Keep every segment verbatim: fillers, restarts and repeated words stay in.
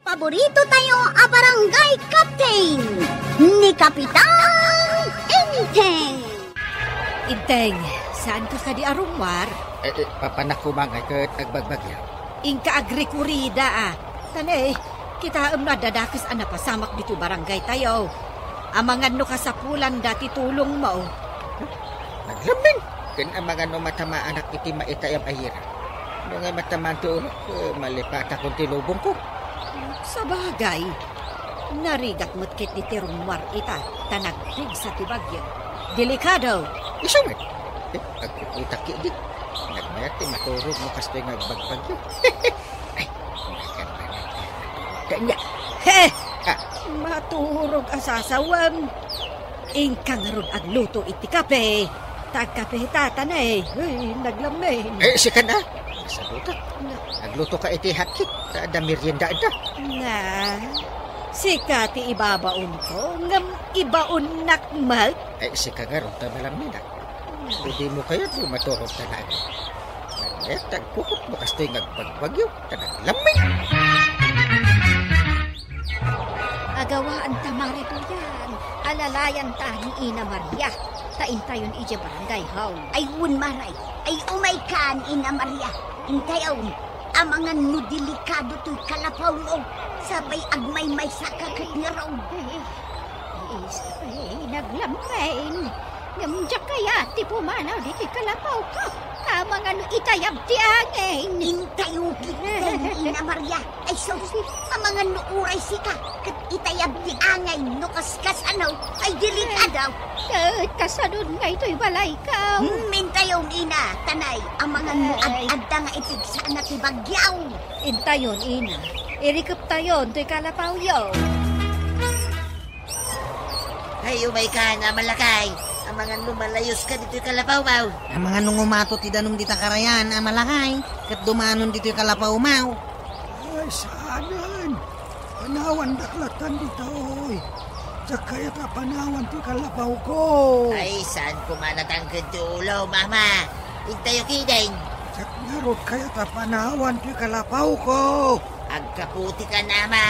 Paborito tayo a barangay captain, ni Kapitan Enteng. Enteng, saan ka kadi a rummuar? Eh, eh, papanak kumangay ket agbagbagyo. Inka agrikurida, a. Tane, kitaem no adda dakes a napasamak ditoy barangay tayo. Amangan no kasapulan da ti tulong mo. Naglamming, ken amangan no matamaanak iti maitayab a yera. No nga matamaan ti ulok, eh, malipatakon ti lubongko. Sabagay, narigat met ketdi ti rummuar ita, ta nagpigsa ti bagyo. Delikado! Isu met? Eh, agkukutak idi. Nagmayat ti maturog no kastoy nga agbagbagyo. Ay, makan pa na. Kanya. He! Ah. Maturog a sasawem. Inka ngarud agluto iti kape. Ta agkape tata ne. Ay, naglamming. Eh, sika na. Masalutak. Na- Agluto ka iti hotcake. Ta adda merienda adda. Na, sika ti ibabaonko, ngem ibaonnak met. Eh, sika ngarud ta malamminak. Idi mo kayat, di maturog ta naagay. Nagayat, agkukot mo kastoy nga agbagbagyo, ta naglamming. Agawaan ta, Mari Tuyang. Alalayan ta ni Ina Maria. Ta intayon idiay barangay hall. Ay, wen, Maray. Ay, umaykan, Ina Maria. Intayon, amangan no delikado toy kalapawmo. Sapay agmaymaysa ka ket ngarud. Ay, ay, ay, naglamming. Ngem diak kayat ti pumanaw ditoy kalapawko. Amangan no itayab ti angin. Intayo ketdin, Ina Maria. Ay, sus, amangan no uray sika, ket itayab ti angin no kaskasano, ay delikado. Ket kasanon nga itoy balayko? Hmm, intayon, Ina, tanay, amangan no Ay. ad-adda nga ipigsana ti bagyo. Intayon, Ina, irikeptayon toy kalapawyo. Ay, umaykan, Ama Lakay. Amangan no malayuska ditoy kalapawmaw. Amangan no ngumato ti danum dita karayan, Ama Lakay, ket dumanon ditoy kalapawmaw. Ay, saanen. Panawandak lattan ditoy. Diak kayat a panawan ti kalapawko. Ay, saan koma natangked ti ulo, Mama? Intayo ketdin. Diak ngarud kayat a panawan ti kalapawko. Agkaputikan, Ama.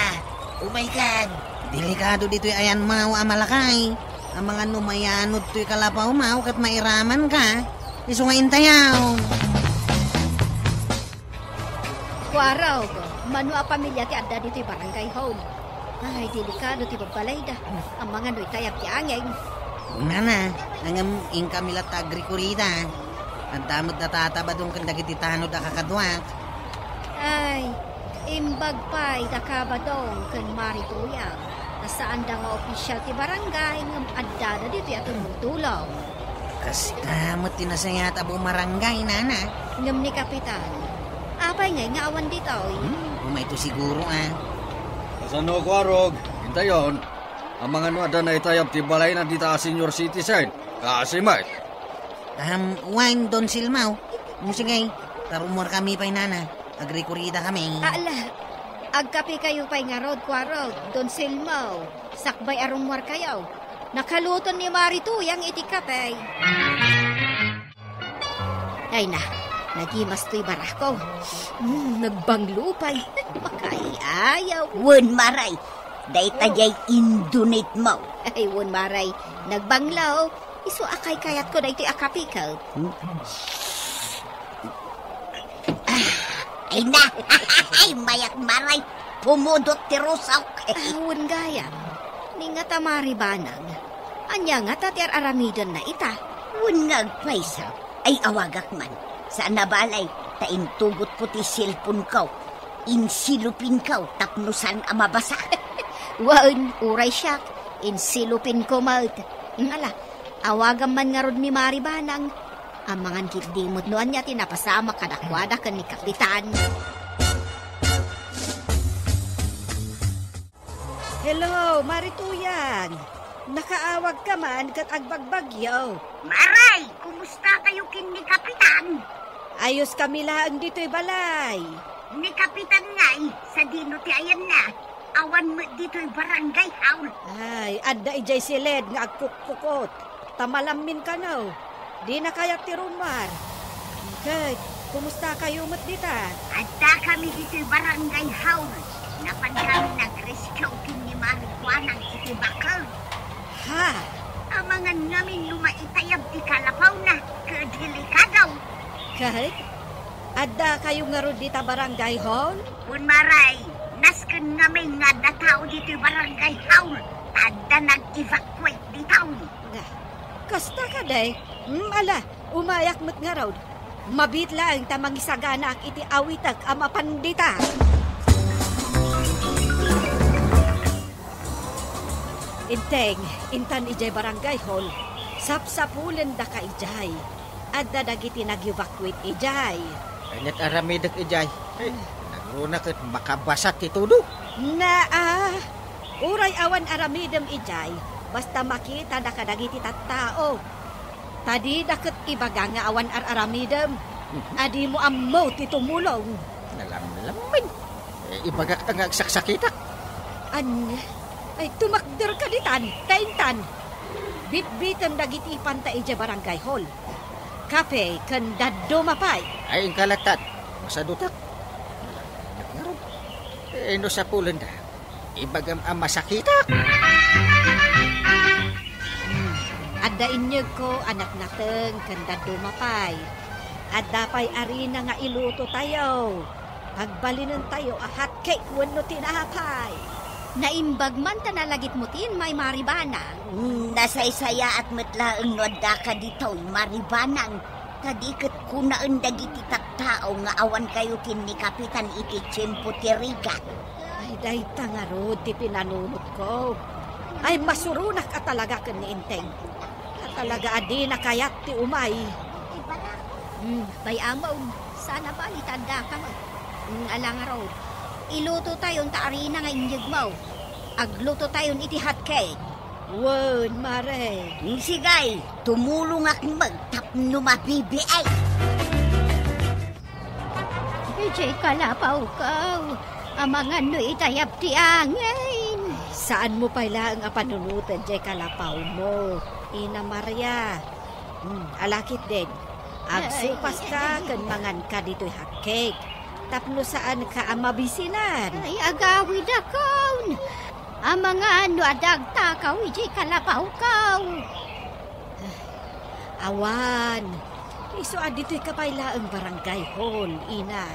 Umaykan. Delikado ditoy ayanmaw, Ama Lakay. Amangan no mayanod toy kalapawmaw ket mairamanka. Isu nga intayaw. Kuarog, mano a pamilia ti adda ditoy barangay hall? Ay, delikado ti babbalayda. Amangan no itayab ti angin. Nana, ngem inkami latta agrikurida. Adda met data Tata Badong ken dagiti tanod a kakaduak. Ay, imbag pay daka Badong ken Mari Tuyang. Ta saanda nga opisial ti barangay ngem addada ditoy a tumutulong. Kasta met ti nasayaat a bumarangay, Nana. Ngem ni Kapitan, apay ngay nga awan ditoy? Hmm, umayto siguro, a. Kasano, Kuarog? Intayon. Amangan no adda naitayab ti balayna dita a senior citizen. Kaasi met. Am, wen, Don Silmaw. Mm, sige, ta rummuarkami pay, Nana. Agrikuridakami. Ala, agkapekayo pay ngarud, Kuarog, Don Silmaw. Sakbay a rummuarkayo. Nakaluton ni Mari Tuyang iti kape. Ay na, nagimas toy barako. Mm, nagbanglo pay. Makaiayaw. Wen, Maray, dayta diay indunit mo. Ay, wen, Maray, nagbanglo. Isu a kaykayatko daytoy a kape ket. Hmm? Ay na, ay, mayat, Maray, pumudot ti rusok. Ah, wen gayam. Ni ngata Mari Banang. Ania ngata ti ar-aramidenna ita? Wen nga agpayso. Ay, awagak man. Saan a balay, ta intugotko ti cellphone-ko. Insilupinko tapno saan a mabasa. Wen, uray siak, insilupinko met. Ala, awagam man ngarud ni Mari Banang. Amangan ketdi met no ania ti napasamak kadakuada ken ni Kapitan. Hello, Mari Tuyang. Nakaawagka man ket agbagbagyo. Maray, kumustakayo ken ni Kapitan? Ayoskami laeng ditoy balay. Ni Kapitan ngay, sadino ti ayanna? Awan met ditoy barangay hall. Ay, adda idiay siled nga agkukkukot. Ta malammin kano. Dina kayat ti rummuar. Ket, kumustakayo met dita? Addakami ditoy barangay hall. Napankami Ngamin no maitayab ti kalapawna, ket delikado. Ket, adda kayo ngarud dita barangay hall? Wen, Maray, nasken ngamin nga adda tao ditoy barangay hall. Adda nag-evacuate ditoy. Nga, kasta kadi? Hmm, ala, umayak met ngarud. Mabiit laeng ta mangisaganaak iti awitek a mapan dita. Inteng, intan idiay barangay hall, sapsapulendaka idiay. Adda dagiti nag-evacuate idiay. Ket aramidek idiay. Ay, nagruna ket makabasa ti tudo. Naa, uray awan aramidem idiay, basta makitana kadagiti tattao. Ta dida ket ibaga nga awan ar-aramidem. Mhm. Adimo ammo ti tumulong. Nalamlamin. Eh, ibagak ta nga agsaksakitak. Ania? Ay, tumakder ka ditan, ta intan. Bitbitem dagiti ipanta idiay barangay hall. Kape ken dadduma pay. Ay, inka lattan. Masadutak. Nalamlamin ngarud. Eh, no sapulenda. Ibagam a masakitak. Hmm. Adda inyegko a natnateng ken dadduma pay. Adda pay arina nga ilutotayo. Pagbalinentayo a hotcake wenno tinapay. Naimbag man ta nalagipmo ti immay, Mari Banang. Hmm, nasaysayaat met laeng no addaka ditoy, Mari Banang. Ta di ket kunaen dagiti tattao nga awankayo ken ni Kapitan iti tiempo ti rigat. Ay, dayta ngarud ti pinanunotko. Ay, masuronak a talaga ken ni Inteng. A talaga a dina kayat ti umay. Hmm, bay-amon, saan a bali ta addaka met. Hmm, ala ngarud. Ilutotayon ta arina nga inyegmo. Aglutotayon iti hotcake. Wen, Mare. Sige, tumulongak met tapno mabibiit. Idiay kalapawko, amangan no itayab ti angin. Saanmo pay laeng a panunoten diay kalapawmo, Ina Maria. Hmm, ala ketdin. Agsupaska ken manganka ditoy hotcake. Tapno saanka a mabisinan. Ay, agawidakon. Amangan no adda agtakaw idiay kalapawko. Awan. Isu a ditoyka pay laeng barangay hall, Ina.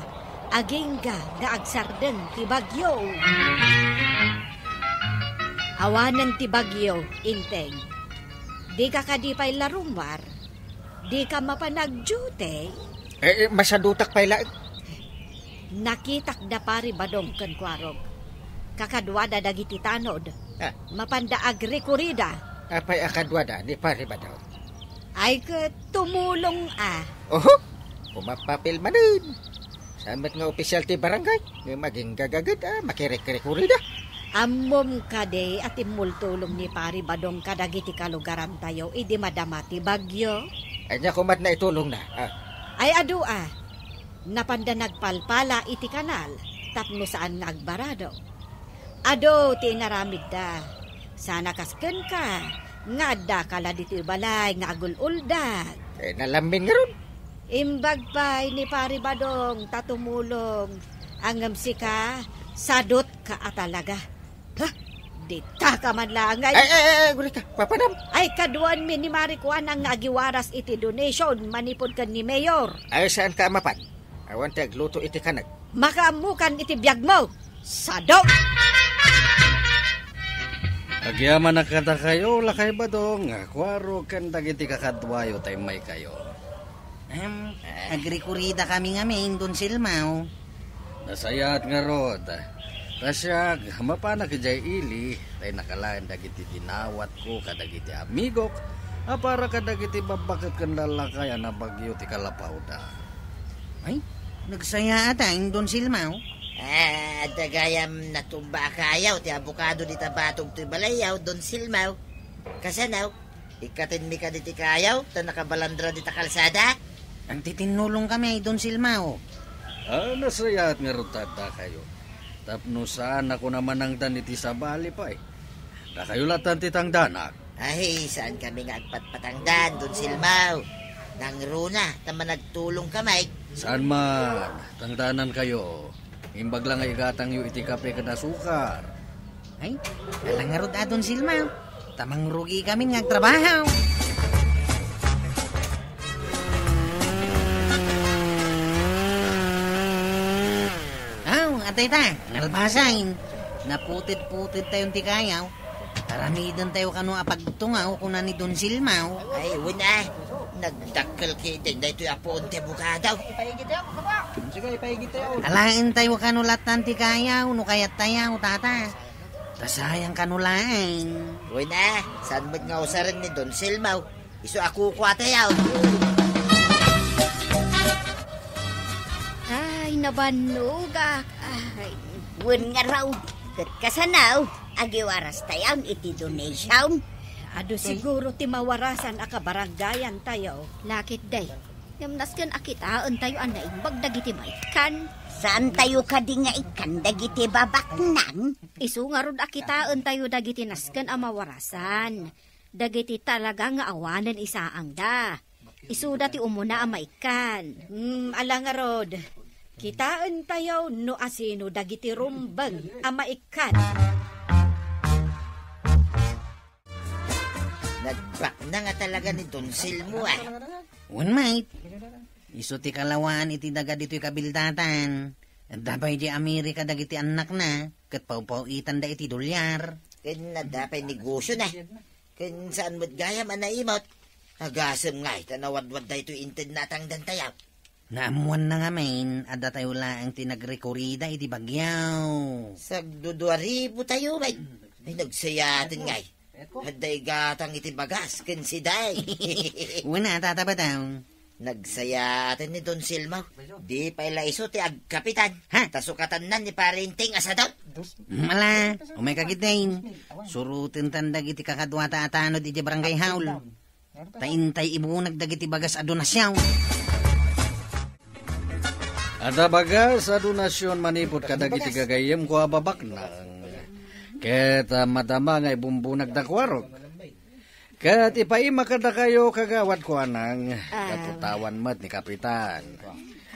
Agingga nga agsardeng ti bagyo. Awanen ti bagyo, Inteng. Dika kadi pay la rummuar? Dika mapan agdiute? Eh, eh, masadutak pay laeng. Nakitak da Pari Badong ken Kuarog. Kakaduada dagiti tanod. Ah. Mapanda agrikurida. Apay a kaduada ni Pari Badong? Ay ket tumulong a. Oho, umapapil manen. Saan met nga opisyal ti barangay, ngem agingga gagud a makirikrikurida. Ammom kadi a timmultulong ni Pari Badong kadagiti kalugarantayo idi madama ti bagyo? Ania koma ti naitulongna? Ah. Ay adu a, napanda nagpalpala iti kanal tapno saan nga agbarado. Adu ti inaramidda. Saan a kas kenka, nga addaka la ditoy balay nga agul-uldag. Eh, nalamin ngarud. Imbag pay ni Pari Badong ta tumulong. Ngem sika, sadutka a talaga. Ha? Ditaka man laeng ay. Ay, ay, ay, ay, gurika, papanam. Ay, kaduanmi ni Mari Kuanang nga agiwaras iti donation manipud ken ni Mayor. Ay, saanka a mapan? Awan ti agluto iti kanag. Makaammokan iti biagmo. Sado! Agyamanak kadakayo, Lakay Badong, Kuarog, ken dagiti kakaduayo ta immaykayo. Em, agrikuridakami ngamin, Don Silmao. Nasayaat ngarud. Ta siak, mapanak idiay ili, ta innaka laeng dagiti dinawatko kadagiti amigok a para kadagiti babbaket ken lallakay a nabagyo ti kalapawda. Ay, nagsayaat a, Don Silmao. Ah, adda gayam natumba a kayaw ti abukado dita batog toy balayyo, Don Silmao. Kasano? Ikkatenmi kadi ti kayaw ta nakabalandra dita kalsada? Agtitinnulongkami, Don Silmao. Ah, nasayaat ngarud ta addakayo. Tapno saan a kuna manangdan iti sabali pay. Dakayo lattan ti tangdanak. Ay, saankami nga agpatpatangdan, Don Silmao. Nangruna ta managtulongkami. Saan man, tangdanankayo. Imbag la nga igatangyo iti kape ken asukar. Ay, ala ngarud a, Don Silmao. Ta mangrugikamin nga agtrabaho. Aw, adda dayta, nalpasen. Naputed-puted tayon ti kayaw. Aramidentayo kano a pagtungaw, kuna ni Don Silmaw. Ay, wen a. Nagdakkel ketdin daytoy a puon ti abogado. Sige, ipaigit tayo. Alaentayo kano lattan ti kayaw, no kayattayo, tata. Ta sayang kano laeng. Wen a, saan met nga usaren ni Don Silmaw? Isu a kukuatayo. Ay, nabannogak. Ay. Wen ngarud, ket kasano, agiwaras tayon iti donation? Adu siguro ti mawarasan a kabarangayan tayo. Lakit day. Ngem nasken a kitaen tayo a naimbag dagiti maikkan. Saan tayo kadi nga ikkan dagiti babaknang? Isu ngarud a kitaen tayo dagiti nasken a mawarasan. Dagiti talaga nga awanen isaangda. Isuda ti umuna a maikkan. Hmm, ala ngarud. Kitaen tayo no asino dagiti rumbeng a maikkan. Nagbaknang a talaga ni Don Silmo, a. Wen, mate. Isu ti kalawaan iti daga ditoy kabildatan. Adda pay di Amerika dagiti annakna, ket pawpaw-itanda iti dolyar. Ken adda pay negosiona. Ken saan met gayam a naimut. Agasem ngay ta nawadwad daytoy inted natangdantayo. Naammoanna ngamin a datayo laeng ti nagrekurida iti bagyo. Sagdudua ribu tayo, bay. Ay, nagsayaten ngay. Adda igatang iti bagas ken siday. Wen a, Tata Badong. Nagsayaten ni Don Silmo. Di pay la isu ti agkapitan. Ha? Ta sukatanna ni Pare Enteng a sadot. Ala, umayka ketdin. Surotentan dagiti kakaduata a tanod idiay barangay hall. Ta intay ibunag dagiti bagas a donasyon. Adda bagas a donasyon manipud kadagiti gagayyemko a babaknang. Ket, ah, madama nga ibumbunagda kuarog. Ket ipaima kadakayo, Kagawad Kuanang, ah, kaputawan met ni Kapitan.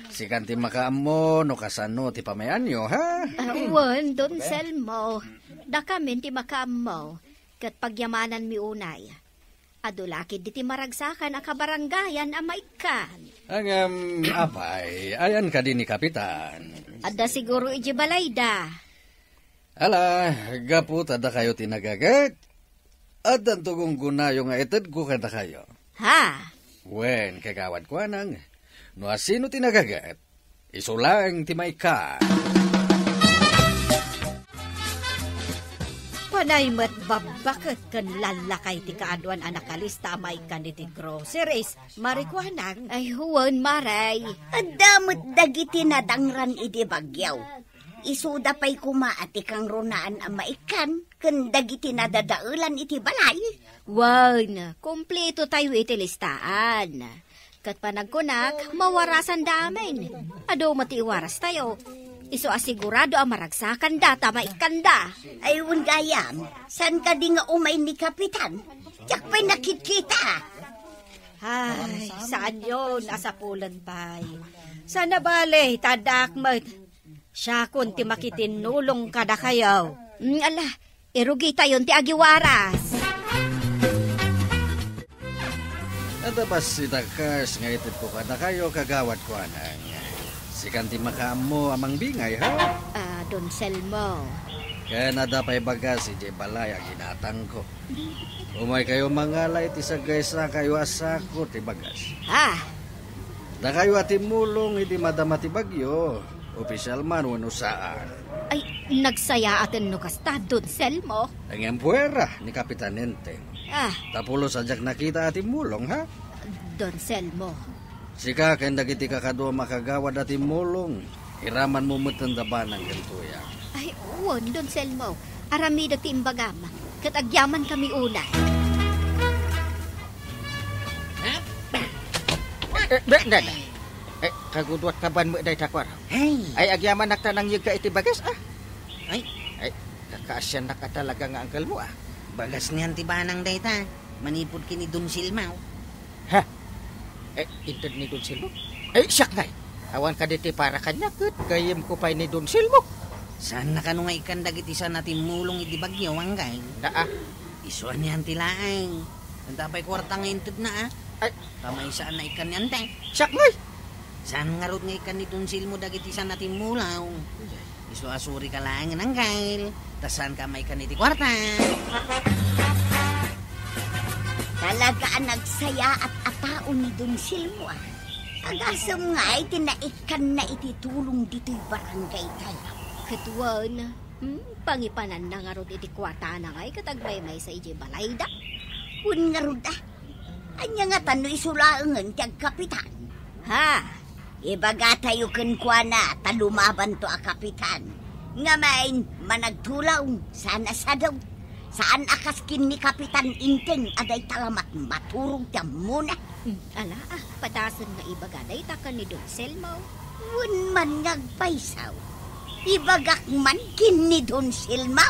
Sikan ti makaammo no kasano ti pamayanyo, ha? Ah, wen, Don Selmo. Dakamin ti makaammo. Ket pagyamananmi unay. Adu la ketdi ti maragsakan a kabarangayan a maikkan. Ngem, apay, ayan kadi ni Kapitan? Adda siguro idiay balayda. Ala, gapu ta dakayo ti nagaget, addanto gunggonayo nga itedko kadakayo. Ha? Wen, Kagawad Kuanang, no asino ti nagaget, isu laeng ti maikkan. Panay met babbaket ken lallakay ti kaaduan a nakalista a maikkan iti groceries, Mari Kuanang. Ay, wen, Mari. Adda met dagiti nadangran idi bagyo. Isuda pay koma a ti kangrunaan a maikkan ken dagiti nadadaelan iti balay. Wen, kumpleto tayo iti listaan. Ket panagkunak, mawarasanda amin. Adu met ti iwaras tayo. Isu a sigurado a maragsakan data maikkanda. Ay, wen gayam, saan kadi nga umay ni Kapitan? Diak pay nakitkita. Ay, saan yon a sapulen pay. Sana bale, taddak met. Siakon ti makitinnulong kadakayo. Mm, ala, irugitayon ti agiwaras. Adda bassit a kas nga itedko kadakayo, Kagawad Kuanang. Sikan ti makaammo a mangbingay, ha? Ah, Don Selmo. Ken adda pay bagas idiay balay a ginatangko. Umaykayo mangala iti saggaysakayo a sako ti bagas. Ah. Dakayo a timmulong idi madama ti bagyo, opisyal man wenno saan. Ay, nagsayaaten no kasta, Don Selmo. Ngem puera ni Kapitan Enteng. Ah. Ta pulos a diak nakita a timmulong, ha? Don Selmo. Sika ken dagiti kakaduam a kagawad a timmulong, iramanmo met ti banang kenkuya. Ay, wen, Don Selmo. Aramidek ti imbagam, ket agyamankami unay. Eh, eh, da, da, da. Eh, kaguduat kaban met dayta kuara. Hey. Ay, agyamanak ta nangyegka iti bagas, ah. Ay. Ay, kakaasiannak a talaga nga angkelmo, ah. Bagas niyan ti banang dayta, manipud ken ni Don Silmaw. Ha? Eh, inted ni Don Silmo? Eh, siak ngay. Awan kadi ti para kaniak, ket gayyemko pay ni Don Silmo. Saan na kano nga ikkan dagiti saan a timmulong idi bagyo, Angkay? Naa. Isu anian ti laeng. Anta pay kuarta nga intedna, a? Ay. Pamaysa a naikkan ni Ante. Siak ngay. Saan ngarud nga ikkan ni Don Silmo dagiti saan a timmulaw? Isu a surika laeng, Angkel. Ta saanka maikkan iti kuarta. Talaga a nagsayaat a tao ni Don Silmo, a. Agasem ngay ti naikkanna iti tulong ditoy barangay tayo. Ket wen, hmm, pangipananna ngarud iti kuartana ngay ket agmaymaysa idiay balayda. Wen ngarud, a. Ania ngata no isu laengen ti agkapitan? Ha? Ibagatayo kenkuana ta lumabanto a kapitan. Ngamin, managtulaw, saan a sadu. Saan a kas ken ni Kapitan Enteng a dayta lamet maturog ti ammona. Hmm, ala, a, padasen nga ibaga dayta ken ni Don Selmo. Wen man nga agpayso, ibagak man ken ni Don Selmo.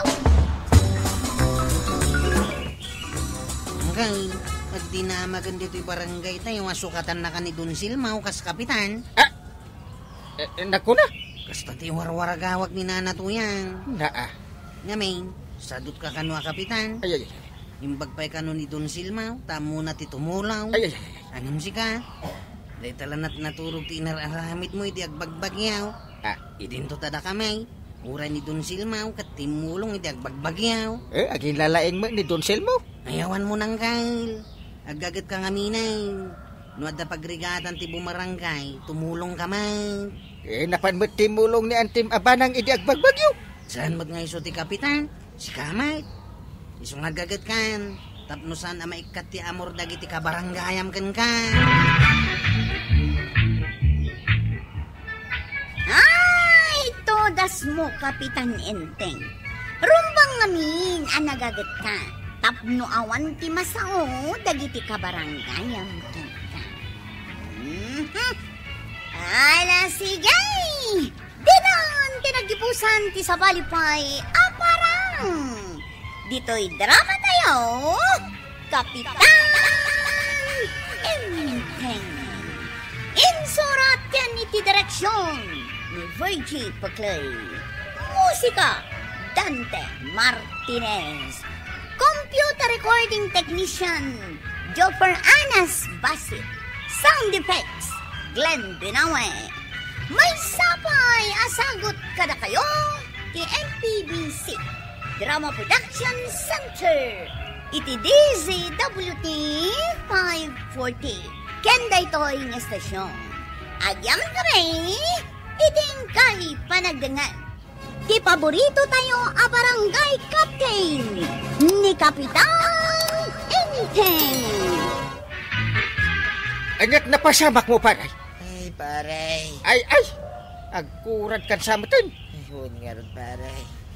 Angkel, agdinamagen ditoy barangay tayo a sukatannaka ni Don Selmo kas kapitan. Ah! Eh, eh, nakuna? Kasta ti warwaragawag ni Nana Tuyang. Naa. Ngamin, sadutka kano a kapitan. Ay, ay, ay. Imbag pay kano ni Don Selmo, ta ammona ti tumulaw. Ay, ay, ay, ay. Ngem sika, dayta la nat-, naturog ti inar-aramidmo iti agbagbagyo. Ah. Idinto ta dakami, uray ni Don Selmo, ket timmulong iti agbagbagyo. Eh, aginlalaing met ni Don Selmo? Ay, awan mo nanggal. Aggagetka ngamin. No adda pagrigatan ti bumarangay, tumulongka man. Eh, napan met timmulong ni Antim a banang idi agbagbagyo. Saan met nga isu ti kapitan? Sika met. Isu nga aggagetkan. Tapno saan a maikkat ti amor dagiti kabarangayam kenka. Ay, todasmo, Kapitan Enteng. Rumbeng ngamin a nagagetka tapno awan ti masao dagiti kabarangayam kenka. Mhm. Ala, sige! Ditan ti naggipusan ti sabali pay a parang. Ditoy drama tayo, Kapitan Enteng. Insurat ken iti direksyon ni Virgie Paclay. Musika, Dante Martinez. Computer recording technician, Joffer Anas Basit. Sound effects, Glenn Binawe. Maysa pay a sagut kadakayo ti M P B C Drama Production Center iti D Z W T five forty. Ken daytoy nga estasyon, agyamankami iti inkay panagdengngeg. Ti paborito tayo a barangay captain, ni Kapitan Enteng. Ania't napasamak mo, pare? Ay, pare. Ay, ay! Agkuradkan sa meten. Ay, wen ngarud, pare.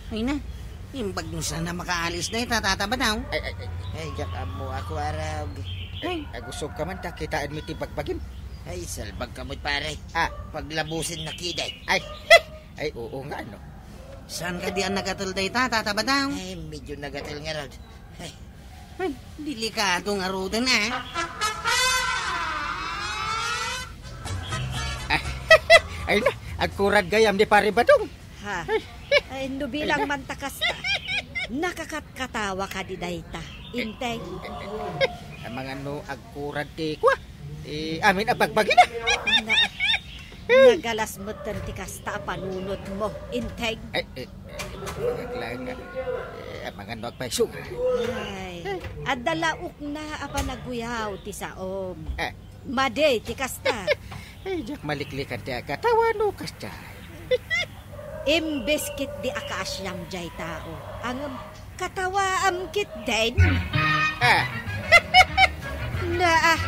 Ay na, imbag no saan a makaalis dayta, Tata Badong. Ay, ay, ay. Ay, diak ammo a kuarag. Ay. Agusog ka man, ta kitaenmi ti bagbagim. Ay, salbag ka met, pare. Ah. Paglabusen na kidi. Ay. Ay, oo nga, no? Saan kadi a nagatel dayta, Tata Badong? Ay, medyo nagatel ngarud. Ay. Ay, delikado ngaruden, a. Ay na, agkurad gayam ni Pare Badong. Ha? Ay, no bilang man ta kasta, nakakatkatawa kadi dayta, Enteng? Amangan no agkurad ti kua, ti amin a bagbagina. Na, nagalas metten ti kasta a panunotmo, Enteng. Ay, eh, eh, magaglaeng, ah. Eh, amangan no agpayso. Ay, adda la ukna a panagguyaw ti saom. Eh. Madi ti kasta. Ay, diak maliklikan ti agkatawa no kasta. Imbes ketdi a kaasiam jay tao, ngem katawaam ketdin. Ah. Na, ah.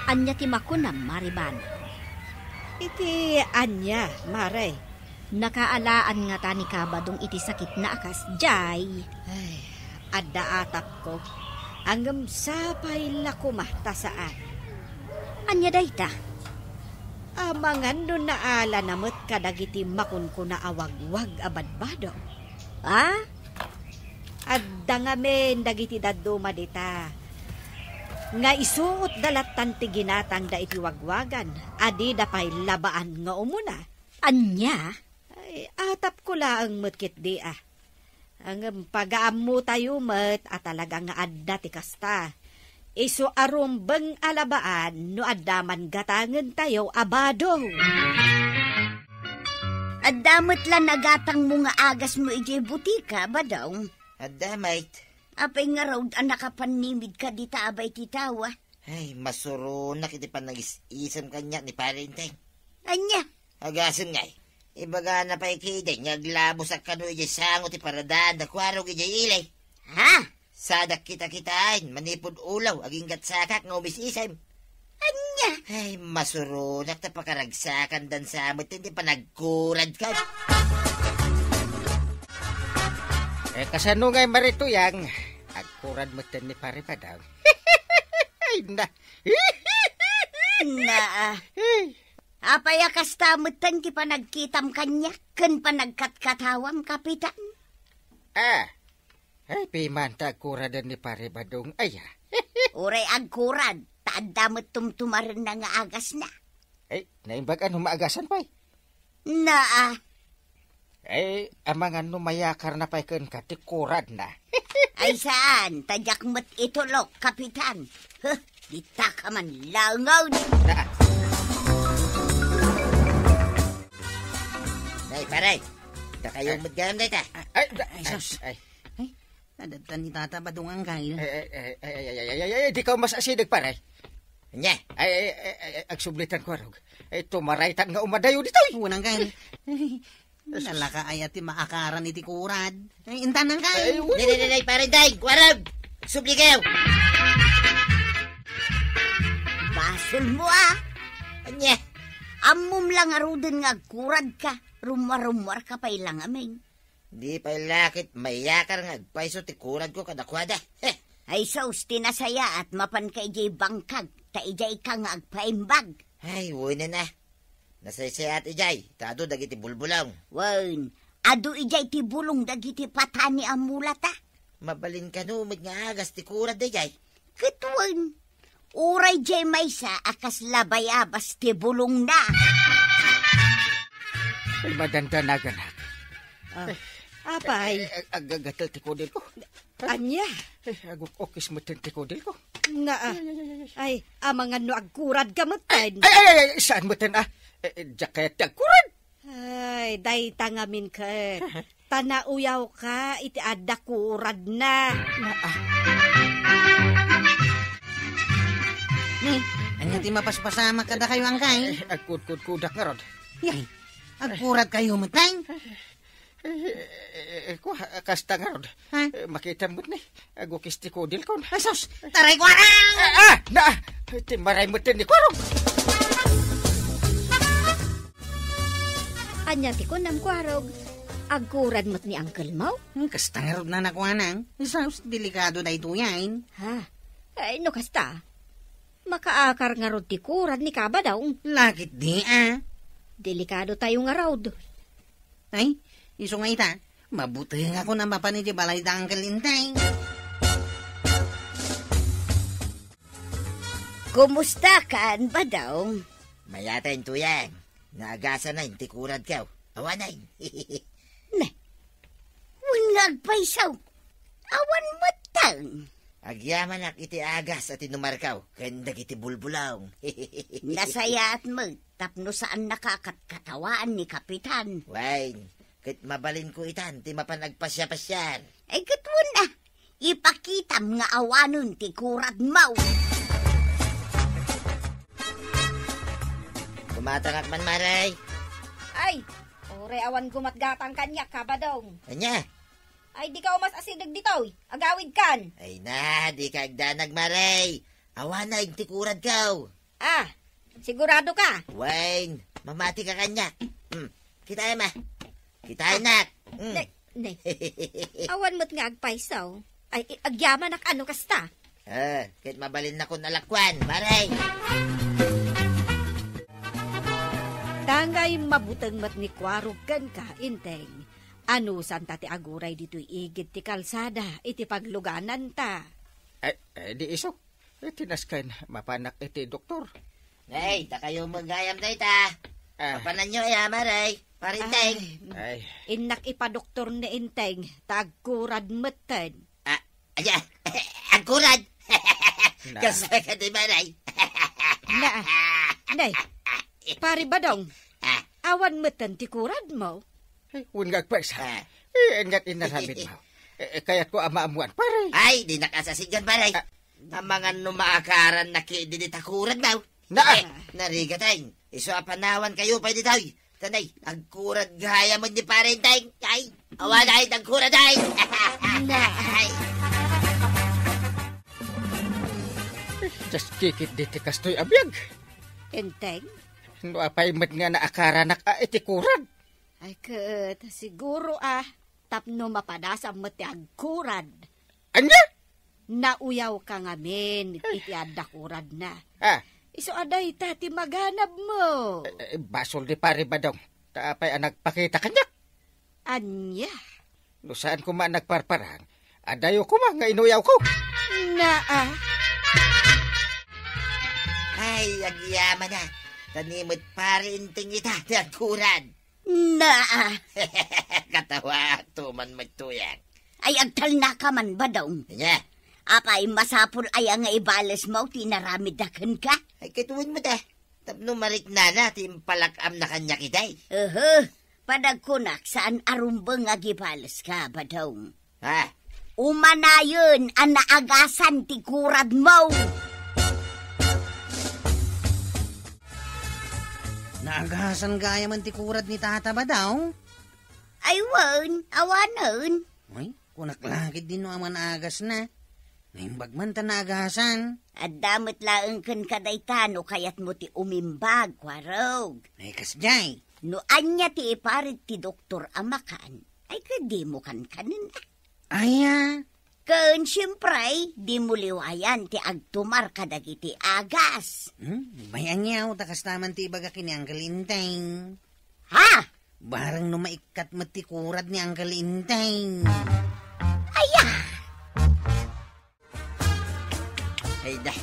Ania ti makunam, Mari Bana? Iti ania, Mare? Nakaalaan ngata ni Kabadong iti sakitna a kasdiay? Ay, adda atapko. Ngem sapay la koma ta saan. Ania dayta? Amangan no naalana met kadagiti makunkuna a wagwag a badbado. Ah? Adda ngamin dagiti dadduma dita nga isuotda lattan ti ginatangda iti wagwagan a dida pay labaan nga umuna. Ania? Ay, atapko laeng met ketdi, a. Ngem pagaammotayo met a talaga nga adda ti kasta. Isu a rumbeng a labaan no adda man gatangentayo a bado. Adda met la nagatangmo nga agasmo idiay butika, Badong? Adda, mait. Apay ngarud a nakapannimidka dita abay ti tawa? Ay, masuronak iti panagis-isem kaniak ni Pare Enteng. Ania? Agasem ngay. Ibagana pay ketdi nga aglabosak kano idiay sango ti paradaanda Kuarog idiay ili. Ha? Sadak kita-kitaen, manipud ulaw, aginggatsakak nga umis-isem. Ania? Ay, masuronak ta pakaragsakan dansa met ti panagkuradka. Eh, kasano ngay, Mare Tuyang? Agkurad metten ni Pare Badong. Ay, na. Na, ah. Apay a kasta metten ti panagkitam kaniak ken panagkatkatawam, Kapitan? Ah, ay, piman ta agkuraden ni Pare Badong, aya. Uray agkurad, ta adda met tumtumarenna nga agasna. Ay, naimbag a no maagasan pay. Naa. Ay, amangan no mayakarna pay kenka ti kuradna. Ay, saan, ta diak met itulok, Kapitan. Huh, dita ka man langaw. Naa. Nay, pare, dakayo met gayam dayta. Ay, da-, Ay, sus. Ay. Ay, nadadtan ni Tata Badong, angkay. Ay, ay, ay, ay, ay, ay, ay, ay, ay, di ka mas asideg, pare. Anya? Ay, ay, ay, ay, ay, agsublitan, Kuarog. Ay, tumaraytan nga umadayo ditoy. Unang kay. Nalaka aya ti maakaran iti kurad. Ay, intan nang kay. Ay, Nay, nay, nay, nay, pare, day, Kuarog. Subli kayo. Basol mo, ah. Anya? Ammom lang aruden nga agkurad ka. Rumwa-rumwar ka pay lang, aming. Di pay la ket mayakar nga agpayso ti kuradko kadakuada. Heh! Ay sus, ti nasayaat, mapanka idiay bangkag, ta idiayka nga agpaimbag. Ay, wen a. Nasaysayaat idiay, ta adu dagiti bulbulong. Wen, adu idiay ti bulong dagiti patani a mulata. Mabalin kano met nga agas ti kurad daydiay? Ket wen, uray diay maysa a kasla bayabas ti bulongna. Ay, madandanaganak. Ah, apay? Eh, eh, agagatel ti kudilko. Ania? Eh, aguk-ukis metten ti kudilko. Naa. Ay, ay, ay, ay. Ay, amangan no agkuradka metten. Ay, ay, ay, ay, saan metten, ah? Eh, eh, diak kayat ti agkurad. Ay, dayta ngamin ket. Ta nauyawka iti adda kuradna. Naa. Ni, ania ti mapaspasamak kadakayo, angkay? Eh, agkudkudkudak ngarud. Yay, agkuradkayo metten? Eh, eh, eh, eh, kua, kasta ngarud. Ha? Eh, makitam met ni. Agukis ti kudilkon. Ay, sus! Taray, Kuarog! Ah, ah! Na! Timmaray metten ni Kuarog! Ania ti kunam, Kuarog? Agkurad met ni Uncle Mau? Hmm, kasta ngarud na nakuanang. Sus, delikado daytoyen. Ha? Ay, no kasta, makaakar ngarud ti kurad ni Kabadong. Lakit di, ah. Delikado tayo ngarud. Ay, isu nga ita, mabutengakon a mapan iti balay da Uncle Enteng. Kumusta kan, Badong? Mayat a, Tuyang. Naagasan a ti kuradko. Awanen. Ne. Wen nga agpayso. Awan metten. Agyamanak iti agas a tinumarko ken dagiti bulbulong. Nasayaat met tapno saannaka a katkatawaan ni Kapitan. Wen, ket mabalinko itan ti mapan agpasiapasiar. Ay, ket wen a, ipakitam nga awanen ti kuradmo. Kumatangak man, Mare. Ay, uray awan gumatgatang kaniak, Kabadong. Ania? Ay, dika umas asideg ditoy. Agawidkan. Ay na, dika agdanag, Mare. Awanen ti kuradko. Ah, siguradoka? Wen, mamatika kaniak. Hmm, kitaem a. Kitaenak. Hmm. Ne, ne. Awan met nga agpayso. Ay, i-, agyamanak a no kasta. Ah, ket mabalinnakon a lakuan, Mare. Dangay mabuteng met ni Kuarog kenka, Enteng. Anusanta ti aguray ditoy igid ti kalsada iti paglugananta. Eh, eh, di isu. Eh, ti nasken, mapanak iti doktor. Nay, dakayo met gayam dayta. Ah. Papananyo aya, Pare? Pare Enteng. Ay, Ay. Innak ipadoktor ni Enteng, ta agkurad metten. Ah, aya, agkurad. Na. Kasta kadi, Pare? Na, nay, Pare Badong, Ah. awan metten ti kurad mo? Ay, wen nga agpaysa. Ah. Eh, aniat innaramid mo. Eh, eh, kayatko a maammuan, Pare. Ay, dinak asasigan, Pare. Ah. Amangan no maakaran na kidi dita kurad mo. Na. Eh, narigat ay. Isu a panawan kayo pay ditoy. Tanay, agkurad gayam ni Pare Enteng. Ay, awan ay, agkurad ay. Na. Ay. Just kikit di ti kastoy a biag. Enteng? No apay met nga naakaranak a iti kurad? Ay, ket siguro, ah, tapno mapadasam met ti agkurad. Ania? Nauyawka ngamin Ay. iti adda kuradna. Ah. Isu a dayta ti maganabmo. Eh, eh, basol di Pare Badong. Ta apay a nagpakita kaniak? Ania? No saan koma a nagparparang, adayo koma nga inuyawko. Naa. Ay, agyamana. Tani met Pare Enteng ita ti agkurad. Naa. Katawaak to man, Magtuyang. Ay, agtalnaka man, Badong. Ania? Apay, masapul aya nga ibalesmo ti inaramidda kenka? Ay, ket wen met, ah. Tapno mariknana ti impalak-amna kaniak idiay. Uhu. Padagkunak, saan a rumbeng nga agibaleska, Badong. Ha? Umanayen a naagasan ti kuradmo. Naagasan gayam ti kurad ni Tata Badong? Ay, wen, awanen. Ay, kunak la ketdi no awan agasna. Naimbag man ta naagasan. Adda met laeng kenka dayta no kayatmo ti umimbag, Kuarog. Ay, kasdiay. No ania ti iparit ti doktor a makan, ay, ket dimo kankanen. Aya? Ken, siempre, dimo liwayan ti agtumar kadagiti agas. Hmm? May aniaw, ta kasta man ti ibaga ken ni Uncle Enteng. Ha? Bareng no maikkat met ti kurad ni Uncle Enteng. Aya! Ay da.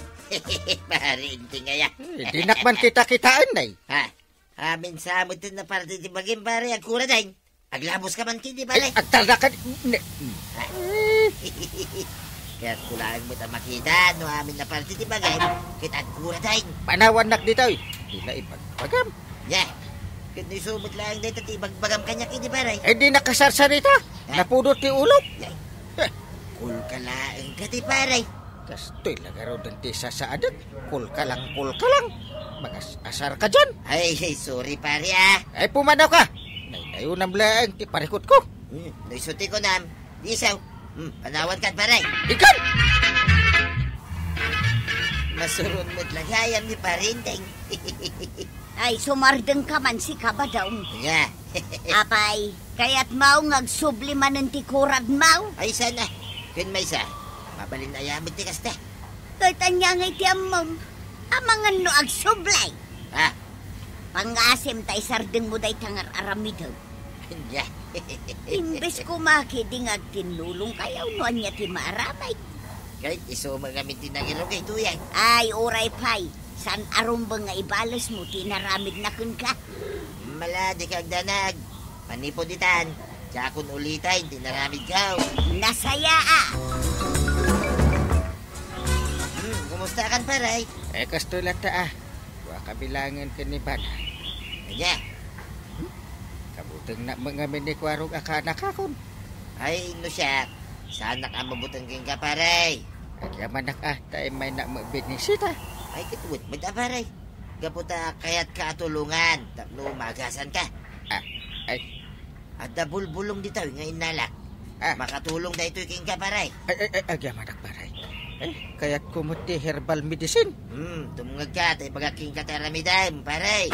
Pare Enteng aya. Eh, dinak man kita-kitaen, nay. Ha? Amin sa met ti naparte ti bagim, pare, agkurad ay. Aglabos ka man kidi, pare. Ay, agtarda ka, ne-, Kayatko laeng met a makita no amin naparte ti bagim, ket agkurad ay. Panawannak ditoy. Dina ibagbagam. Ya. Ket no isu met laeng dayta ti ibagbagam kaniak idi, pare. Eh, di nakasarsarita. Ha? Napudot ti ulok. Ya. Eh. Kulka laeng kadi, pare. Kastoy la garuden ti sasaadek. Kulkalang, kulkalang. Magas-asar ka diyan. Ay, sorry, pare, ah. Ay, pumanaw ka. Naydayonam laeng ti parikutko. Hmm, no isu ti kunam. Di isu. Hmm, panawan ka, pare. Ikan! Masuron met la gayam ni Pare Enteng. Ay, sumardeng ka man, sika, Badong. Nga. Apay, kayatmo nga agsubli manen ti kuradmo? Ay, sana. Ken maysa, mabalin aya met ti kasta. Ket ania ngay ti ammom? Amangan no agsubli. Ha? Pangasim ta isardengmo dayta nga ar-aramidem. Ania? Imbes koma kidi nga agtinnulongkayo no ania ti maaramid. Ket isu met ngamin ti nangirugay, Tuyang. Ay, uray pay. Saan a rumbeng nga ibalesmo ti inaramidna kenka? Mala, dika agdanag. Manipud itan, diakon uliten ti inaramidko. Nasaya a! Hmm, kumusta kan, pare? Eh, kastoy latta, ah. Kua kabilangen ken ni Bana. Ania? Hmm? Kabutengna met ngamin ni Kuarog a kaanakakon. Ay, no siak, saanak a mabuteng kenka, pare. Agyamanak, ah, ta immaynak met binisita. Ay, ket wen met a, pare. Gapu ta kayatka a tulongan tapno maagasanka. Ah, ay. Adda bulbulong ditoy nga innalak. Ah. Makatulong daytoy kenka, pare. Ay, ay, ay, agyamanak, pare. Eh, kayatko met ti herbal medicine. Hmm, tumngegka ta ibagak kenka ti aramidem, pare.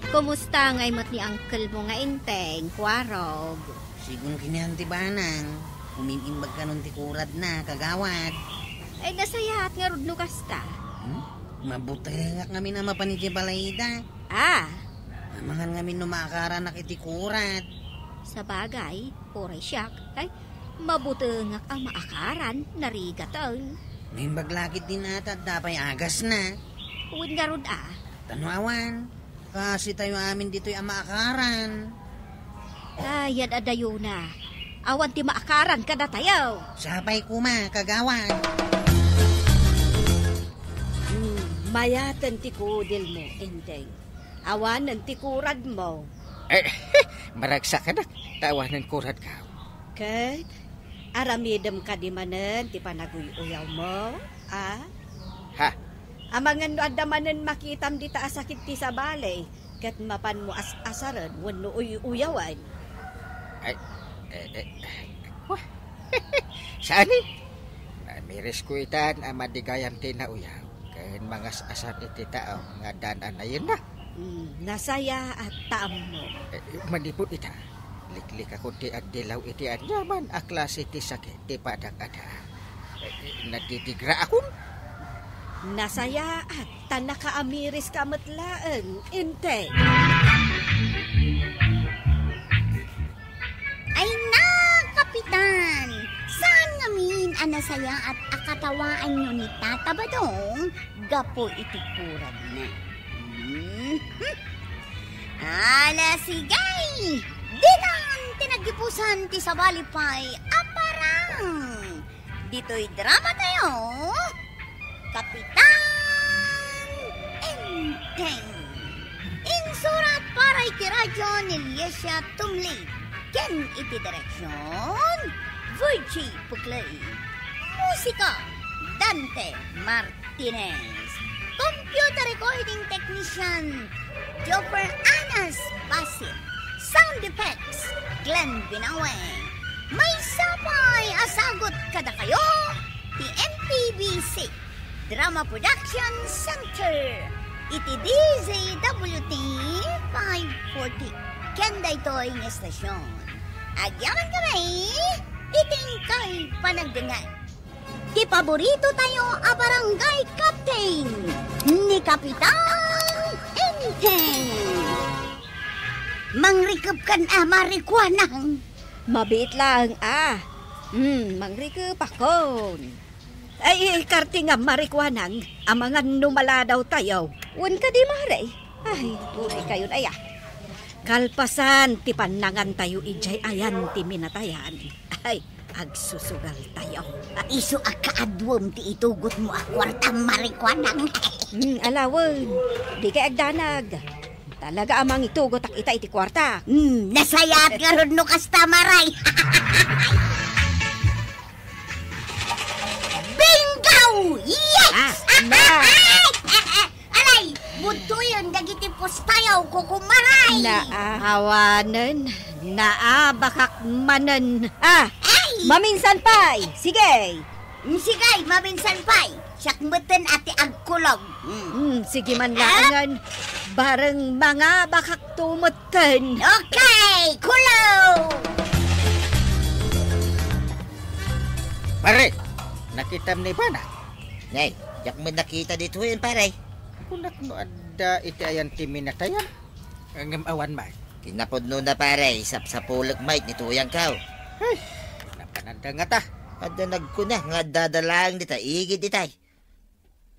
Kumusta ngay met ni uncle mo nga Enteng, Kuarog? Sigun kinian ti banang, umim-imbag kanon ti kuradna, kagawad. Ay, nasayaat ngarud no kasta. Hmm? Mabutengak ngamin a mapan idiay balayda. Ah. Amangan ngamin no maakaranak iti kurad. Sabagay, uray siak, ay, mabutengak a maakaran, narigaten. Naimbag la ketdi nata, adda pay agasna. Wen ngarud a. Tano awan. Kasi tayo amin ditoy a maakaran. Ay, yan adayona. Awan ti maakaran kadatayo. Sapay koma, kagawad. Hmm, mayaten ti kudilmo, Enteng. Awanen ti kuradmo. Eh, maragsakanak, ta awanen kuradko. Ket, aramidem kadi manen ti panaguy-uyawmo, a? Ha? Amangan no adda manen makitam dita a sakit ti sabali, ket mapanmo as-asaren wenno uy-uyawen. Ay, eh, eh, wah. Saan eh? Namirisko itan a madigayam ti nauyaw, ken mangas-asar iti tao nga addaan a nayenna. Hmm, nasayaat ta ammo. Eh, manipud ita, liklikakon ti agdilaw iti aniaman a klase ti sakit ti padak a daan. Eh, eh, nadidigraakon. Nasayaat ta nakaamiriska met laeng, Enteng. Ay na, Kapitan! Saan ngamin a nasayaat a katawaanyo ni Tata Badong gapu iti kuradna? Hmm? Ala, sige! Ditan ti nagipusan ti sabali pay a parang! Ditoy drama tayo, Kapitan Enteng. Insurat para iti radyo ni Liesia Tumlid, ken iti direksyon, Virgie Puclay. Musika, Dante Martinez. Computer recording technician, Joffer Anas Basit. Sound effects, Glenn Binawe. Maysa pay a sagut kadakayo ti M P B C Drama Production Center iti D Z W T five forty. Ken daytoy nga estasyon, agyaman kami iti inkay panagdengngeg. Ti paborito tayo a barangay captain, ni Kapitan Enteng. Mangrikep kan a marikuanang. Mabiit laeng a. Hmm, mangrikep akon. Ay, kartingam marikuanang, amangan no maladaw tayo. Wen kadi, Mare? Ay, uray kayon aya. Kalpasan ti pannangan tayo idiay ayan ti minatayan. Ay, agsusugal tayo. Isu a kaaduem ti itugotmo a kuarta, marikuanang. Hmm, alawen, di kay agdanag. Talaga a mangitugotak ita iti kuarta. Hmm, nasayaat ngarud no kasta, Mare. Bingo! Yes! Ah, na. Alay, budtoyen dagiti pustayaw, kukumaray. Naa. Awanen, naabakak manen. Ah, ay! Maminsan pay. Sige. Mm, sige, maminsan pay. Siak metten a ti agkulog. Mm. Mm, sige man laengen. Bareng mangabakak to metten. Okay, kulog! Pare, nakitam ni Bana? Nay, diak met nakita ditoyen, pare. Kunak no adda iti ayan ti minatayan. Ngem awan met. Kinapudnona, pare, sapsapulek met ni tuyangko. Ay, napan adda ngata. Adda nagkuna nga adda laeng dita igid itay.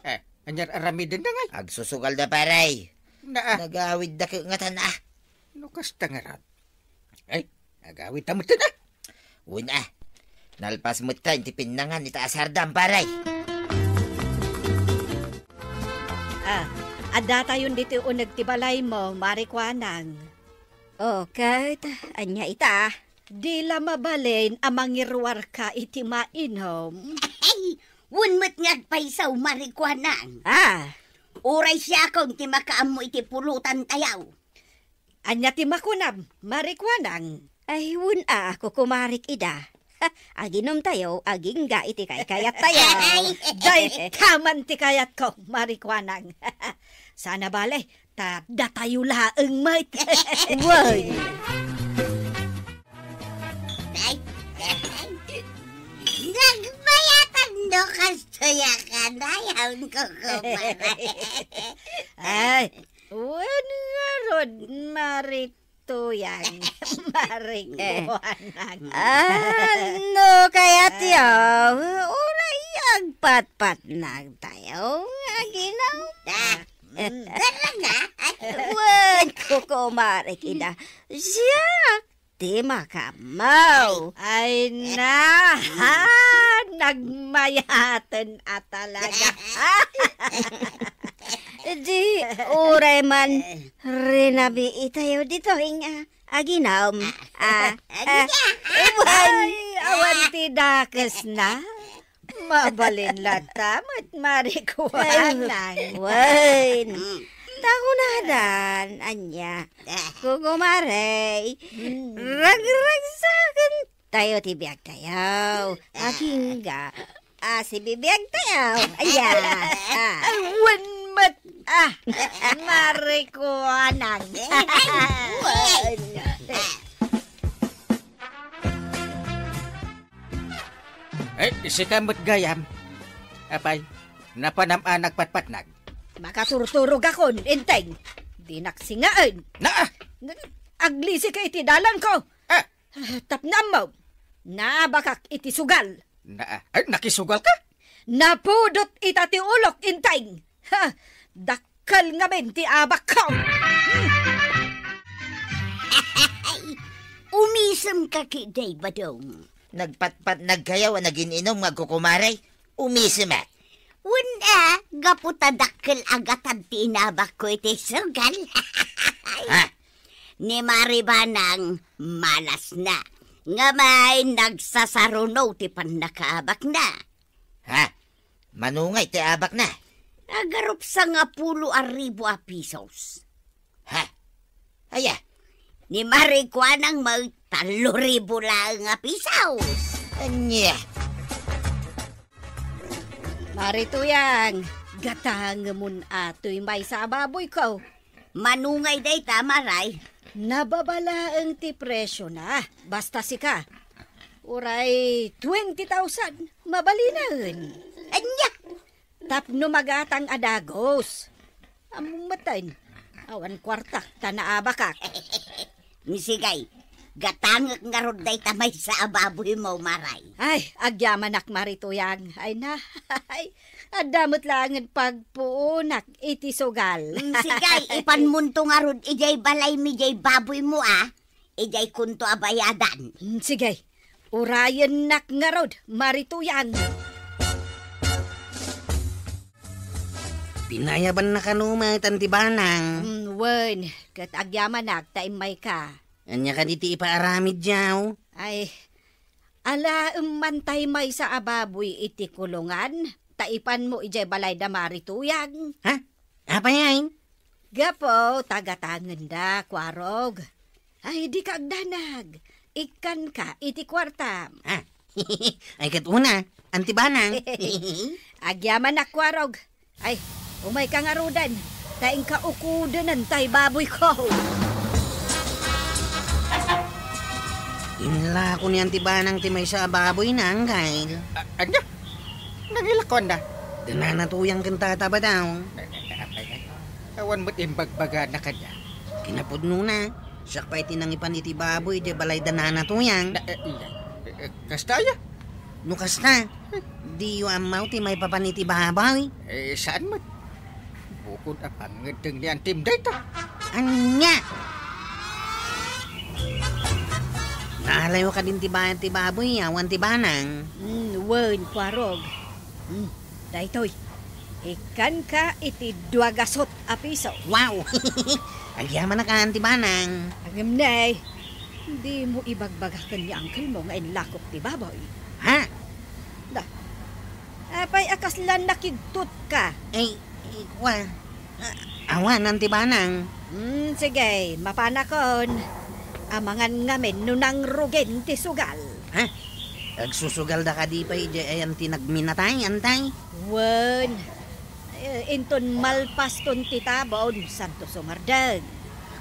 Eh, anian aramidenda ngay? Agsusugalda, pare. Naa. Nagawidda ket ngata na. No kasta ngarud. Ay, agawidta metten a. Wen a. Nalpas metten ti pinnangan ita a sardam, pare. Ah, addatayon ditoy uneg ti balaymo, marikuanang. O, ket ania ita? Di la mabalin a mangiruarka iti mainom. Ay, wen met nga agpayso, marikuanang. Ah. Uray siakon ti makaammo iti pulutan tayo. Ania ti makunam, marikuanang? Ay, wen a, kukumarik ida. Ha, aginom tayo, agingga iti kaykayat tayo. Ay. Dayta man ti kayatko, marikuanang. Sana bale, ta datayo laeng met. Wen. Ay, ay, nagbayatan no kastoy a kanayon, kukumaray. Ay, wen ngarud, marikuyang, marikuanang. Ah, no kayat yo, uray agpatpatnag tayo. Aginawda. Ah, mm, talaga? Wen, kukumare kida. Siak ti makammaw. Ay, na, ha? Nagmayaten a talaga. Di, uray man, rinabi itayo ditoy nga aginawm. Ah, ah, ah, wen. Ay, awan ti dakes na. Mabalin latta met marikuanang. Wen. Mm. Ta kunadan, ania. Ah. Kukumare, mm, ragragsaken tayo ti biagtayo. Ah. Agingga, a, sibibiagtayo. Aya. Ah. Wen met, ah, marikuanang. Wen. Eh, sika met gayam. Apay, napanam a nagpatpatnag? Makaturturogakon, Enteng. Dinak singaen. Naa! N-, aglisika iti dalanko. Ah! Tapno ammom, naabakak iti sugal. Naa! Ay, nakisugalka? Napudot ita ti ulok, Enteng. Ha! Dakkel ngamin ti abakko! Umisemka ketdi, Badong. Nagpatpatnagkayo a nagin-inum nga agkukumare? Umisemak. Wen a, gapu ta dakkel a gatad ti inabakko iti sugal. Ha? Ni Mari Banang, malasna. Ngem ay nagsasaruno ti pannakaabakna. Ha? Mano ngay ti abakna? Agarup sangapulo a ribu a pisos. Ha? Aya? Ni Mari Kuanang met tallo ribu laeng a pisos. Ania? Mari Tuyang, gatangemon a toy maysa a baboyko. Mano ngay dayta, Maray? Nababa laeng ti presiona. Basta sika. Uray twenty thousand, mabalinen. Ania? Tapno magatang a dagus. Ammom metten, awan kuartak ta naabakak. Sigay, gatangek ngarud dayta maysa a baboymo, Maray. Ay, agyamanak, Mari Tuyang. Ay na, ay, adda met laengen pagpuonak iti sugal. Mm, sigay, ipanmonto ngarud idiay balaymi diay baboymo, a. Idiay konto a bayadan. Mm, sige, urayennak ngarud, Mari Tuyang. Pinayabanna kano met, Anti Banang? Mm, wen, ket agyamanak ta immayka. Ania kadi ti ipaaramidyo? Ay, alaem man tay maysa a baboy iti kulongan, ta ipanmo idiay balay da Mari Tuyang. Ha? Apay ay? Gapu ta gatangenda, Kuarog. Ay, dika agdanag. Ikkanka iti kuartam. Ah. Ay, ket una, Anti Banang. Agyamanak, Kuarog. Ay, umayka ngaruden, ta inka ukudenen tay baboyko. Inlako ni Anti Banang ti maysa a baboyna, Anggail. A-, ania? Nangilakonda? Danana Tuyang ken Tata Badong. Awan met imbagbagana kaniak. Kinapudnona, siak pay ti nangipan iti baboy idiay balay da Nana Tuyang. Na, eh, iya. Eh, eh, kasta aya? No kasta, diyo ammo ti maipapan iti baboy? Eh, saan met? Bukod a pangngeddeng ni Antim dayta. Ania? Naalayo kadin ti bayad ti baboy, awan ti banang. Mm, wen, Kuarog. Mm, daytoy. Ikkanka iti dua gasut a piso. Wow! Agyamanak, Anti Banang. Ngem ne, dimo ibagbaga ken ni uncle mo nga inlakok ti baboy. Ha? Da. Apay a kasla nakigtutka? Ay, ay, wa. A-, awan, Anti Banang. Hmm, sige, mapanakon. Amangan ngamin no nangrugin ti sugal. Ha? Agsusugalda kadi pay idiay ayan ti nagminatay, Antay? Wen. Eh, inton malpaston ti tabon, santo sumardeng.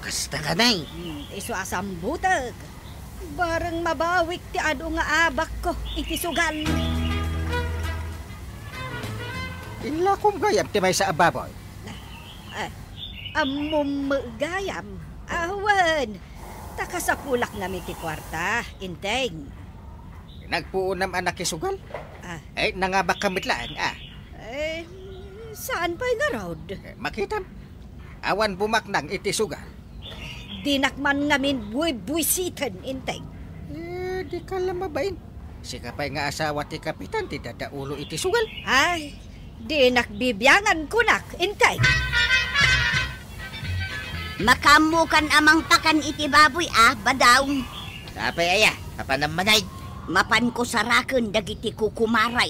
Kasta kadi? Hmm, isu a sambutek. Bareng mabawik ti adu nga abakko iti sugal. Inlakom gayam ti maysa a baboy. Ah, ammom gayam? Awan. Ta kasapulak ngamin ti kuarta, Inteng. Nagpuonam a nakisugal? Ah. Eh, nangabakka met laeng, ah. Eh, Saan pay ngarud? Eh, makitam. Awan bumaknang iti sugal. Dinak man ngamin buy-buysiten, Inteng. Eh, di ka la mabain. Sika pay nga asawa ti kapitan ti dadaulo iti sugal. Ay, dinak bibiangan kunak, Inteng. Makaammokan a mangpakan iti baboy, a, Badong. Apay aya, apanan manay? Mapanko saraken dagiti kukumaray.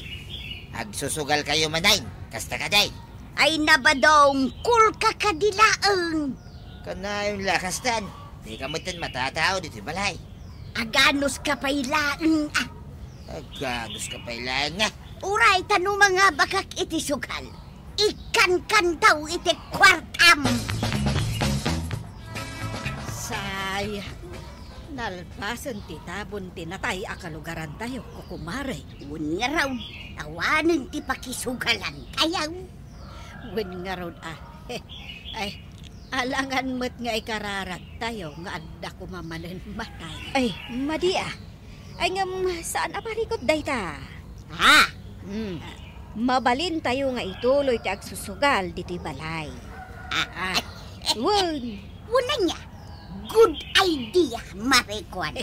Agsusugal kayo manay, kasta kadi? Ay na, Badong, kulka kadi laeng. Kanayon la kastan, dika metten matatao ditoy balay. Aganuska pay laeng, a. Aganuska pay laeng, a. Uray ta no mangabakak iti sugal, ikkankantaw iti kuartam. Sayang, nalpasen ti tabon ti natay a kalugarantayo, kukumare. Wen ngarud, awanen ti pakisugalantayo. Wen ngarud, a. Ay, alangan met nga ikararagtayo nga adda koma manen matay. Ay, madi, a. Ay, ngem saan a parikut dayta? Ha? Hmm. Mabalintayo nga ituloy ti agsusugal ditoy balay. Ah. Ah. Wen. Wen ania? Good idea, Mare Kuana.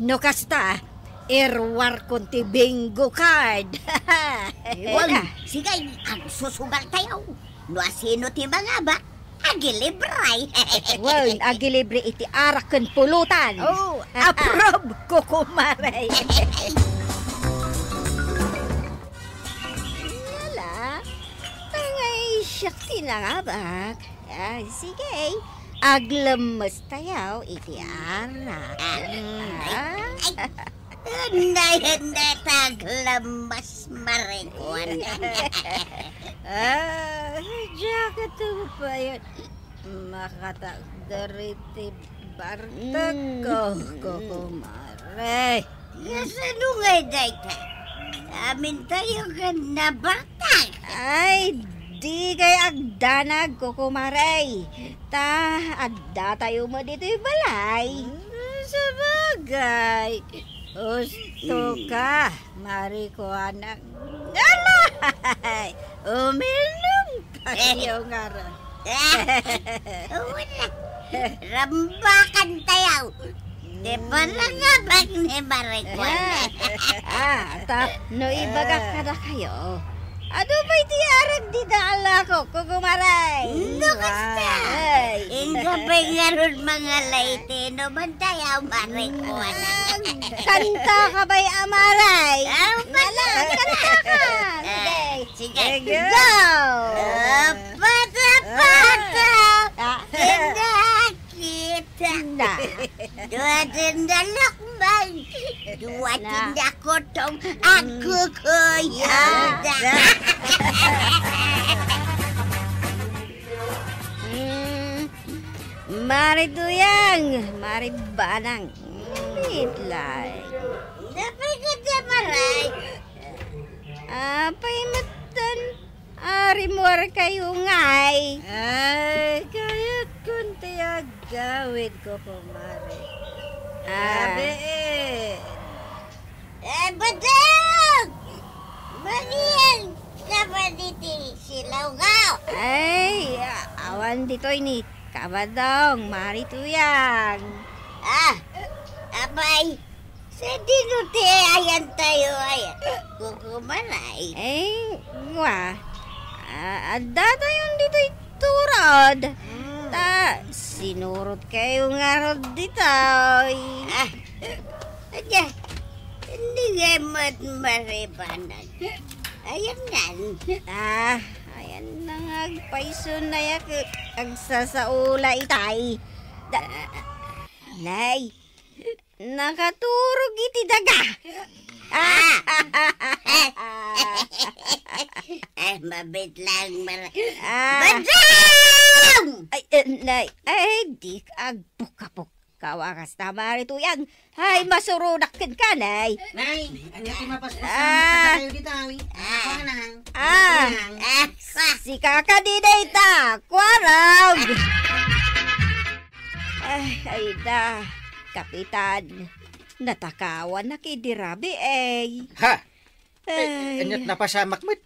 No kasta, iruarkon ti bingo card. Wen, sige, agsusugaltayo. No asino ti mangabak, agilibre. Wen, agilibre iti arak ken pulutan. Oh. Approve, kukumare. Yala, tangay siak ti nangabak. Ah, sige, aglemmestayo iti arak. Ah, ay, ay. Ah. Hindi, hindi, taglamas, Mare Kuana. Ah, diak ito pa yan. Makatakder iti bartek ko, mm, kukumare. Kasano ngay dayta? Amintayo ken nabartek. Ay, di kay agdanag, kukumare. Ta, addatayo met ditoy balay. Mm, sabagay. Husto ka, Mare Kuana. Alay! Uminom tayo ngarud. Ah, wala. Rambakan tayo. Di pa lang abak ni Mare Kuana. Ah, ta, no ibagak kadakayo, adu pay ti arak dita a lako, kukumare. No kasta. Ay. Inka pay ngarud mangalaiti, no man tayo, Mare Kuana. Kanta ka pay, amare? Ah, wala, kanta ka. Sige. Sige. Sige. Go. Pata-pata. Ah. Kinakita. Na. Dua tinda lukman. Dua tinda kutong. Ako kuyada. Mm. Mari Tuyang, Mari Banang. Itlay. Napay ka dyan, Maray? Apay met Arimuar kayo ngay. Ay, kayat kun ti agawid ko, kumare. Ah. Grabe eh. Eh, Badong! Manian ka ba diti silaw ka? Ay, awan ditoy ni Kabadong, Mari Tuyang. Ah, apay, sadino ti ayan tayo ay kukumaray? Eh, wa. Ah, adda tayon ditoy turod. Hmm. Ta, sinurot kayo ngarud ditoy. Ah, adya, hindi nga mat maribanan. Ayan nan. Ah, ayan na nga agpayso na yak agsasaula itay. Da, nay, nakaturog iti daga. Ah! Eh, mabit lang, mar-, ah. Badong! Ay, eh, nay, ay, di ka agpukapok. Kawa kasta, Mari Tuyang. Ay, masurodak kenka, nay. Nay, ania ti mapaspasamak kadakayo dita, awi? Ah. Kuanang. Ah. Kuanang. Sika kadi dayta, kuarog. Ay, ay da, Kapitan. Natakawan na kidi rabi, eh. Ha? Ay. Eh, aniat napasamak met?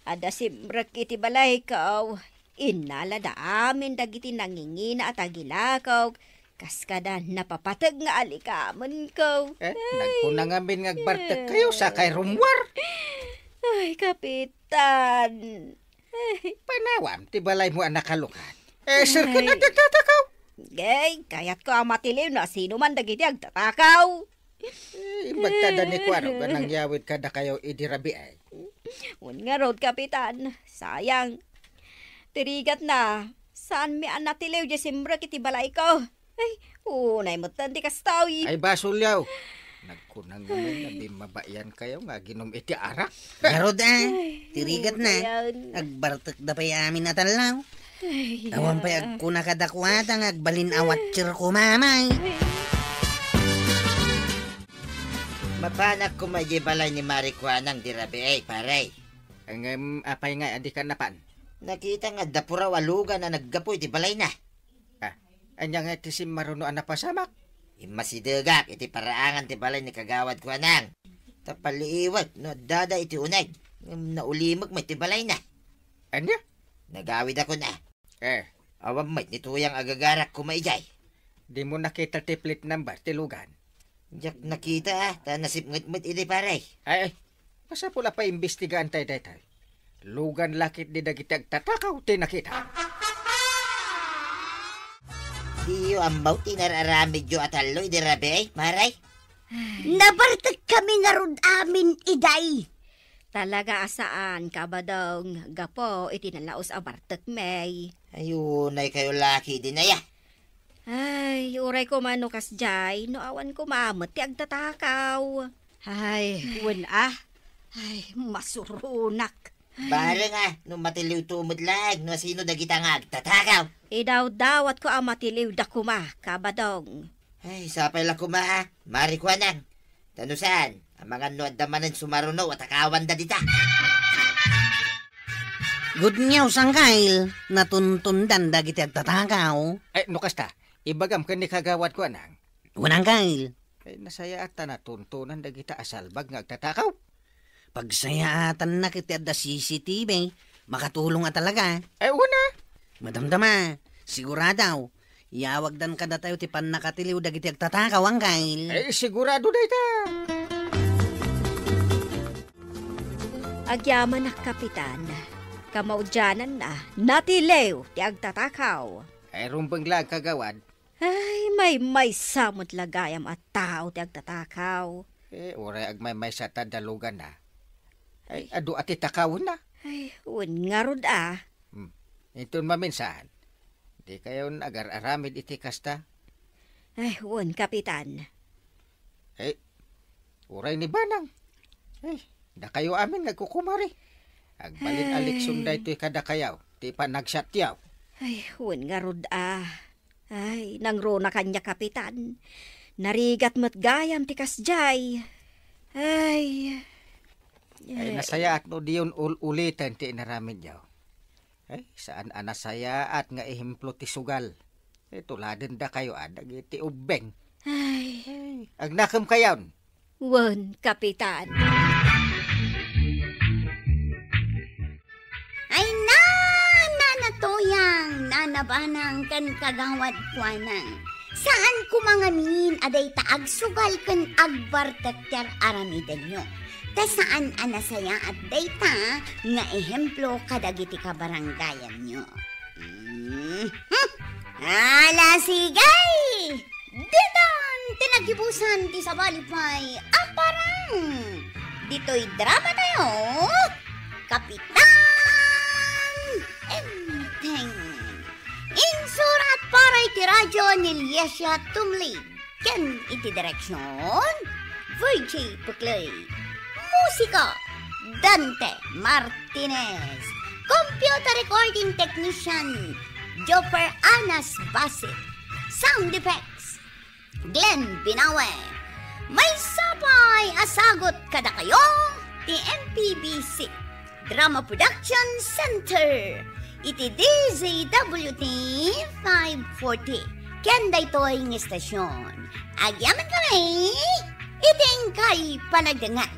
Adda simrek iti balayko. Innalada amin dagiti nangingina a tagilakaw, kas kada napapateg nga alikamenko. Eh, nagkuna ngamin nga agbartek kayo, sakay rummuar. Ay, Kapitan. Ay. Panawam ti balaymo a nakalukat. Eh, sir, ay, nagtatakaw. Gay, kayatko a matiliw no sino man dagiti agtatakaw. Eh, imbagtada ni Kuaro nga nangyawid kadakayo idi rabii. Wen ngarud, Kapitan, sayang. Ti rigatna, saanmi a natiliw diay simrek iti balayko. Ay, unay metten ti kasta, uy. Ay, basolyaw. Nagkunang ngamin nga bimmabaian kayo nga aginom iti arak. Ngarud, ah, ay, ti rigatna, unay. Agbartekda pay amin a tallaw. Ay, awan pay ah. Agkuna kadakuada nga agbalin a watcher koma, may. Mapanak koma idiay balay ni Mari Kuanang idi rabii, pare. Ngem apay nga a dika napan? Nakita nga adda puraw a lugan a naggapu iti balayna. Ah, ania nga ti simmaruno a napasamak? Immasidegak iti paraangan ti balay ni Kagawad Kuanang. Ta paliiwek no addada iti uneg, ngem naulimek met ti balayna. Ania? Nagawidakon a. Eh. Awan met ni Tuyang agagarak koma idiay. Dimo nakita ti plate number ti lugan? Diak nakita, ah, ta nasipnget met idi, pare. Ay, ay. Masapul a paimbestigaan tayo daytoy. Lugan la ketdi dagiti agtatakaw ti nakita. Diyo ammo ti nar-aramidyo a tallo idi rabii, pare? Nabartek kami ngarud amin idiay. Talaga a saan, Kabadong, gapu iti nalaus a bartekmi. Ay, unay kayo laki din aya. Ay, uray koma no kasdiay, no awan koma met ti agtatakaw. Ay, wen a. Ay, masuronak. Bareng a, no matiliwto met laeng, no sino dagita nga agtatakaw. Idawdawatko a matiliwda koma, Kabadong. Ay, sapay la koma, a, Mari Kuanang. Ta no saan, amangan no adda manen sumaruno a takawanda dita. Good news, Angkel. Natuntondan dagiti agtatakaw. Ay, no kasta, ibagam ken ni Kagawad Kuanang. Wen, Angkel. Ay, nasayaat ta natuntonan dagita a salbag nga agtatakaw. Pagsayaatannak iti adda C C T V, makatulong a talaga. Ay, wen a. Madamdama, sigurado, iyawagdan kadatayo ti pannakatiliw dagiti agtatakaw, Angkel. Ay, sigurado dayta. Agyamanak, Kapitan. Kamaudiananna, natiliw ti agtatakaw. Ay, rumbeng laeng, Kagawad. Ay, maymaysa met la gayam a tao ti agtatakaw. Eh, uray agmaymaysa ta dalugan na. Ay, adu a ti takawenna. Ay, wen ngarud a. Hmm. Inton maminsan, di kayon agar-aramid iti kasta? Ay, wen, Kapitan. Eh, uray ni Banang. Eh, dakayo amin nga agkukumari. Agbalin a Ay. Leksion daytoy kadakayaw, ti panagsatyaw. Ay, wen ngarud a. Ay, nangruna kaniak, Kapitan. Narigat met gayam ti kasdiay. Ay. Ay, nasayaat no diyon ul-uliten ti inaramidyo. Ay, saan a nasayaat nga ehemplo ti sugal. Ay, tuladendakayo a dagiti ubbeng. Ay. Ay, agnakem kayon. Wen, Kapitan. Ay, na, Nana Toyang, Nana Banang, ken Kagawad Kuanang. Saan koma ngamin a dayta agsugal ken agbartek ti ar-aramidenyo. Ta saan a nasayaat dayta nga ehemplo kadagiti kabarangayanyo. Mhm. Ala, sige! Ditan ti naggibusan ti sabali pay a parang. Ditoy drama tayo, Kapitan Enteng. Insurat para iti radyo ni Liesia Tumlig. Ken iti direksion, Virgie Puclay. Musika, Dante Martinez. Computer recording technician, Jopper Anas Basit. Sound effects, Glenn Binawe. Maysa pay a sagut kadakayo ti M P B C Drama Production Center iti D Z W T five forty. Ken daytoy nga estasion, agyamankami iti inkay panagdengngeg.